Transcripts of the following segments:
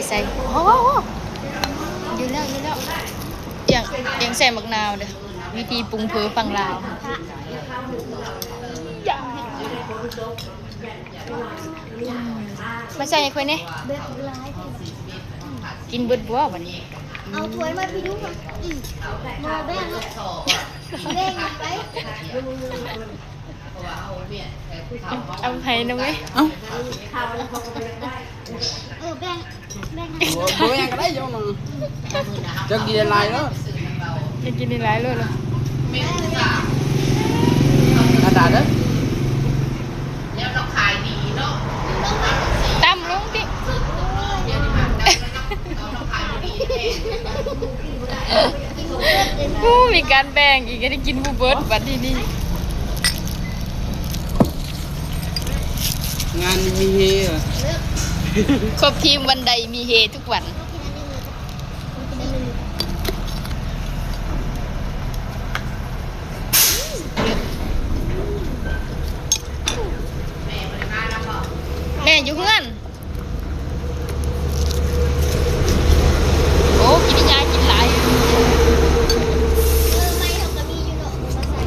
ໃສ່ ໂອ້ໂຫ ຢູ່ແລ້ວ ຢູ່ແລ້ວ ອຽງ ອຽງໃສ່ໝາກນາວເດີ້ ວິທີປຸງເຝີຝັ່ງລາວ ມາໃສ່ໃຫ້ຂ້ອຍແດ່ ແບບຫຼາຍ ກິນເບິດບໍ່ບັດນີ້ ເອົາຖ້ວຍມາພີ່ດູ ອືມ ບໍ່ແບ່ງ ແບ່ງໄປ ເອົາໃຫ້ນຳແມ່ ເອົ້າ ເອີ ແບ່ງ ແບ່ງ ບໍ່ ບໍ່ແບ່ງກໍໄດ້ ເຈົ້າໜຶ່ງ ເຈົ້າກິນຫຼາຍໂລດ ເຈົ້າກິນຫຼາຍໂລດ ກະດາດເດີ້ ແລ້ວເຮົາຂາຍດີເນາະ ຕ່ຳລົງຕິ ໂອ້ ມີການແບ່ງອີກ ໄດ້ກິນບໍ່ເບິດບັດທີນີ້ ງານມີເຮ ຄົບທີມວັນໃດມີເຮທຸກວັນ ແມ່ຢູ່ເຮືອນ ໂອ້ ກິນຍາກິນຫຼາຍ ເອີ ໄມ້ເຮົາກໍມີຢູ່ເນາະ ເຮົາກໍໃສ່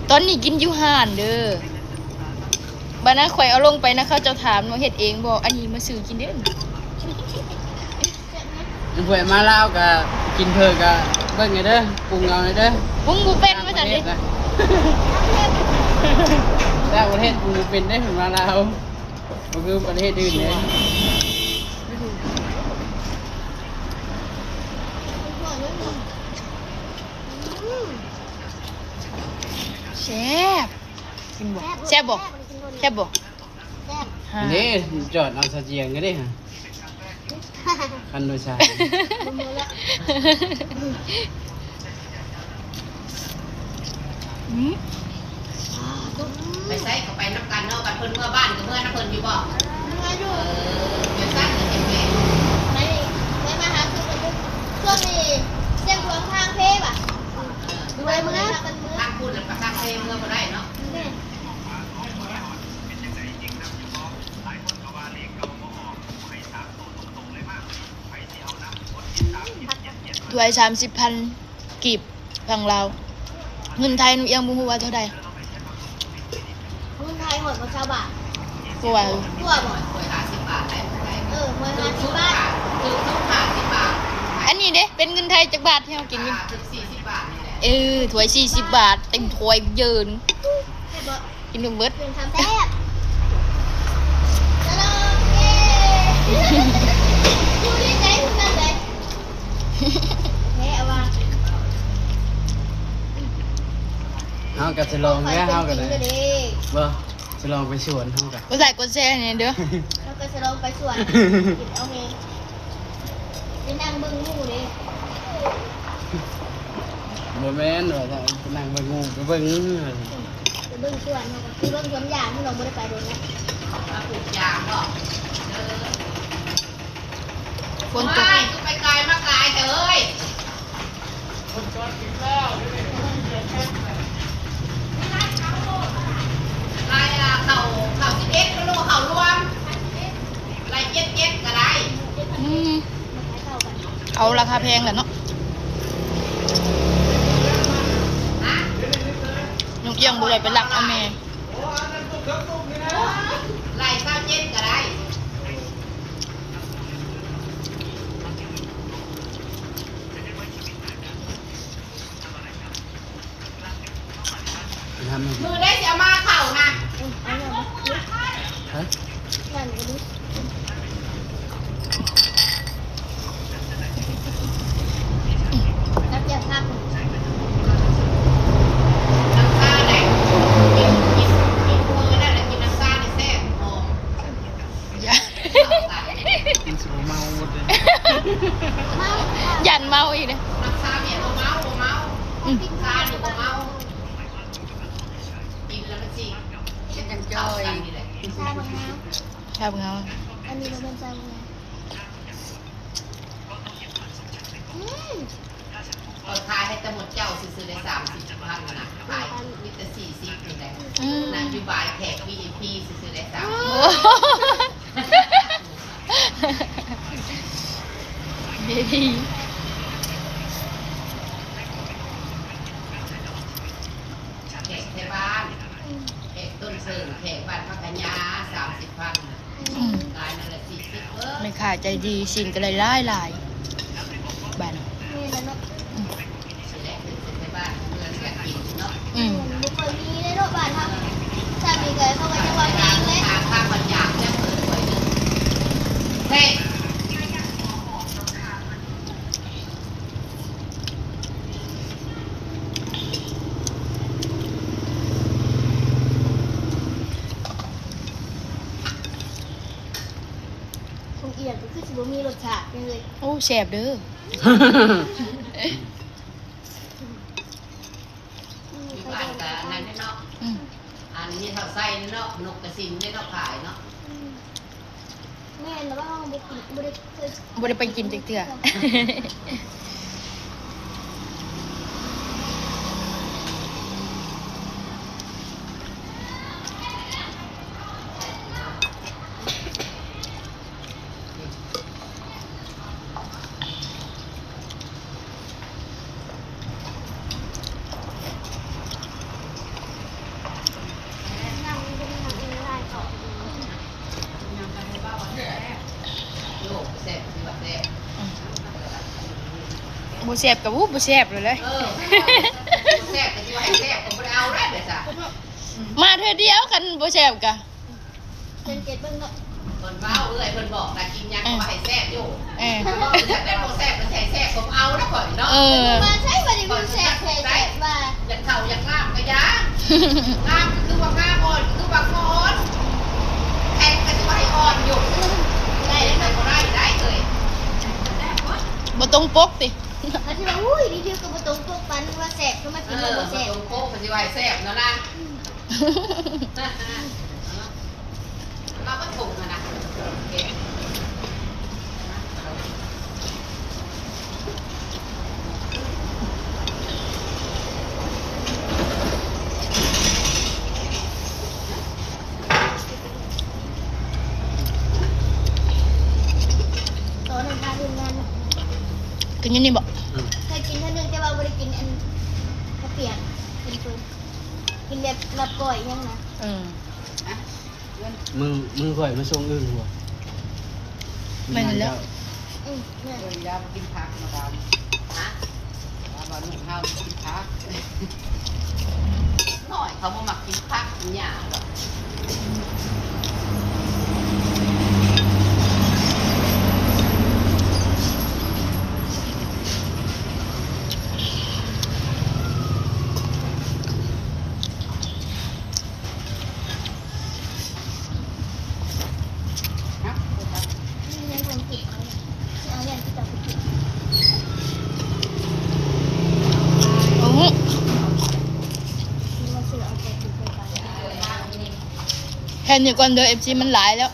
ຕອນນີ້ກິນຢູ່ຮ້ານເດີ້ ບັດນັ້ນຂ້ອຍເອົາລົງໄປນະ ເຂົາເຈົ້າຖາມວ່າເຮັດເອງບໍ່ ອັນນີ້ມາຊື້ກິນເດີ້ ເພື່ອນມາລາວກະກິນເຝີກະເບິ່ງແດ່ເດີ້ ປຸງເອົາແດ່ເດີ້ ປຸງບໍ່ເປັນວ່າຊັ້ນເດ້ ຕ່າງປະເທດປຸງບໍ່ເປັນເດ້ ເພິ່ນມາລາວ ບໍ່ຄືປະເທດອື່ນເດ້ ແຊບ ກິນບໍ່ ແຊບບໍ່ ແຊບບໍ່ ແຊບ ນີ້ຈອດເອົາສະຈຽງກໍໄດ້ຫັ້ນ ຄັນໂດຍສານ ອືມ ໄປໃສກໍໄປນຳກັນເນາະ ຄັນເພິ່ນເມືອບ້ານກໍເມືອນຳເພິ່ນຢູ່ບໍ່? ເມືອຢູ່ ເອີ ຈັ່ງຊັ້ນກໍເຮັດແມ່ນ ໄປ ໄປມາຫາສູ່ກັນຢູ່ ຊ່ວງນີ້ສຽງດວງທາງເພບາດ ເອີ ໄປເມືອ ທາງພຸ້ນແລ້ວກໍທາງເພເມືອບໍ່ໄດ້ເນາະ ແມ່ນ. ຖ້ວຍສາມສິບພັນກີບຝັ່ງລາວ ເງິນໄທນ້ອງອຽງບໍ່ຮູ້ວ່າເທົ່າໃດ ເງິນໄທຮອດບໍ່ຊາວບາດ ກວ່າ ກວ່າບໍ່ ເອີ ຮ້ອຍຫ້າສິບບາດ ຖືກສຸດຫ້າສິບບາດ ອັນນີ້ເດ້ ເປັນເງິນໄທຈັກບາດທີ່ເຮົາກິນຢູ່ ເອີ ຖ້ວຍສີ່ສິບບາດ ເຕັມຖ້ວຍເຢິນ ກິນບໍ່ເບິດ ແຊບ ສະດອງເກ ຢູ່ໃນໃຈຄືກັນເລີຍ ແທ້ວ່າ ເຮົາກໍສະດອງແລ້ວ ເຮົາກໍໄດ້ ບໍ່ ສະດອງໄປສວນ ເຮົາກໍ ກົດໄລກົດແຊໃຫ້ແດ່ເດີ້ ເຮົາກໍສະດອງໄປສວນ ກິນເອົາແຮງ ໄປນັ່ງເບິ່ງໝູ່ເດ້ ບໍ່ແມ່ນວ່າໄປນັ່ງເບິ່ງໝູ່ ໄປເບິ່ງ ໄປເບິ່ງສວນ ໄປເບິ່ງສວນຢາງ ນ້ອງບໍ່ໄດ້ໄປດົນແລ້ວ ມາປູກຢາງເນາະ ເອີ ຝົນຕົກ ວ້າຍ ຄືໄປກາຍມາກາຍແທ້ເອີຍ ໄລ່ລາເຂົ້າ ເຂົ້າສິບເອັດ ໂລ ເຂົ້າລວມ ໄລ່ເຈັດເຈັດກໍໄດ້ ອືມ ເອົາລາຄາແພງແຫຼະເນາະ ນ້ອງອຽງບໍ່ໄດ້ໄປລັກເອົາແມ່ ໄລ່ຊາວເຈັດກໍໄດ້. ມື້ໃດຊິເອົາມາເຂົ້ານະ? ຮະ? ກັບແຈ່ວຜັກ ນ້ຳຊາໄດ໋ ກິນ ກິນ ກິນມື້ນັ້ນລະ ກິນນ້ຳຊານີ້ແຊບ ຫອມ. ຢ້ານ ມັນຊິບໍ່ເມົາໝົດເດ້ ຢ້ານເມົາອີກເດ້ ອືມ ຊານີ້ບໍ່ເມົາ ກິນແລ້ວມັນຊິເປັນຈັ່ງຈ່ອຍ ຊາບັກນາວ ຊາບັກນາວ ອັນນີ້ບໍ່ແມ່ນຊາບັກນາວ ອືມ. ຂ້ອຍຂາຍໃຫ້ແຕ່ໝົດເຈົ້າຊື່ໆ ໄດ້ສາມສິບພັນນະ ຂາຍມີແຕ່ສີ່ສິບນີ້ແຫຼະ ອືມ ນະ ຢູ່ບ່າຍແຂກ ວີໄອພີ ຊື່ໆ ໄດ້ສາມສິບ ໂອ້ ເບບີ ແຂກແຖວບ້ານ ແຂກຕົ້ນເສີງ ແຂກບ້ານພັກກະຍາ ສາມສິບພັນ ອືມ ຂາຍນັ້ນລະສີ່ສິບເບີດ ແມ່ຄ້າໃຈດີ ຊີ້ນກໍໄດ້ຫຼາຍໆ ບາດນີ້ ແມ່ນແລ້ວເນາະ ອືມ ແຫຼະ ເປັນແຖວບ້ານເມືອງກະກິນເນາະ ອືມ ບໍ່ຄ່ອຍມີເດ້ເນາະ ບ້ານເຮົາ ຖ້າມີກໍເຂົາກໍຈະເວົ້າແຮງແຫຼະ ຫາຂ້າວຫາຢາກແລ້ວເປີດໄວ້ເດີ ເອີ ຄົງອຽງກໍຄືຊິບໍ່ມີລົດຊາດຫຍັງເລີຍ ໂອ້ ແຊບເດີ ຢູ່ບ້ານກໍອັນນັ້ນເນາະ ອືມ ອັນນີ້ເຮົາໃສ່ເນາະ ນົກກະສິນເນາະ ຂາຍເນາະ ອືມ ແມ່ນແລ້ວວ່າເຮົາບໍ່ກິນ ບໍ່ໄດ້ເຄີຍ ບໍ່ໄດ້ໄປກິນຈັກເທື່ອ ໂອ້ ແຊບ ຖືວ່າແຊບ ອືມ ບໍ່ແຊບກໍ ໂອ້ ບໍ່ແຊບເລີຍ ເອີ ບໍ່ແຊບກໍຊິວ່າໃຫ້ແຊບກໍບໍ່ໄດ້ເອົາໄດ້ແບບຊະ ມາເທື່ອດຽວ ຄັນບໍ່ແຊບກໍ ສັງເກດເບິ່ງເນາະ ເພິ່ນເວົ້າ ເອື້ອຍເພິ່ນບອກນະ ກິນຫຍັງກໍວ່າໃຫ້ແຊບຢູ່ ເອີ ເວົ້າແຊບ ບໍ່ແຊບກໍໃຫ້ແຊບ ກໍບໍ່ເອົານະຂ້ອຍເນາະ ເອີ ວ່າໃຊ່ ບໍ່ໄດ້ວ່າແຊບ ແທ້ ແຊບວ່າ ຢາກເຖົ້າຢາກງາມກໍຢ່າ ງາມກໍຄືວ່າງາມ ອ່ອນກໍຄືວ່າກໍອ່ອນ ແຂງກໍຄືວ່າໃຫ້ອ່ອນຢູ່ ໄດ້ ໄດ້ ບໍ່ໄດ້ ໄດ້ເອີຍ ບໍ່ຕົງປົກຕິ ກໍຊິວ່າ ອຸ້ຍ ຣີວິວກໍບໍ່ຕົງປົກ ປານວ່າແຊບ ກໍມາກິນແລ້ວບໍ່ແຊບ ເອີ ບໍ່ຕົງປົກ ກໍຊິວ່າໃຫ້ແຊບເນາະນາງ ອືມ ເອົາມາຖົງຫັ້ນນະ ເກັບ ຕອນນັ້ນພາທີມງານ ກິນຢູ່ນີ້ບໍ່? ອືມ ເຄີຍກິນເທື່ອໜຶ່ງ ແຕ່ວ່າບໍ່ໄດ້ກິນອັນ ເຂົ້າປຽກ ກິນເປີ ກິນແບບລາບກ້ອຍຫຍັງນະ ເອີ ມື້ ມື້ຂ້ອຍມາສົ່ງອຶ່ງບໍ່? ແມ່ນແລ້ວ ອືມ ແມ່ນ ເອີ ຢ່າມາກິນຜັກມາດາມ ຮະ ວ່າລູກເຮົາກິນຜັກ ນ້ອຍເຂົາບໍ່ມັກກິນຜັກຫຍ້າດອກ. ແຄ່ນີ້ກ່ອນເດີ ເອັຟຊີ ມັນຫຼາຍແລ້ວ.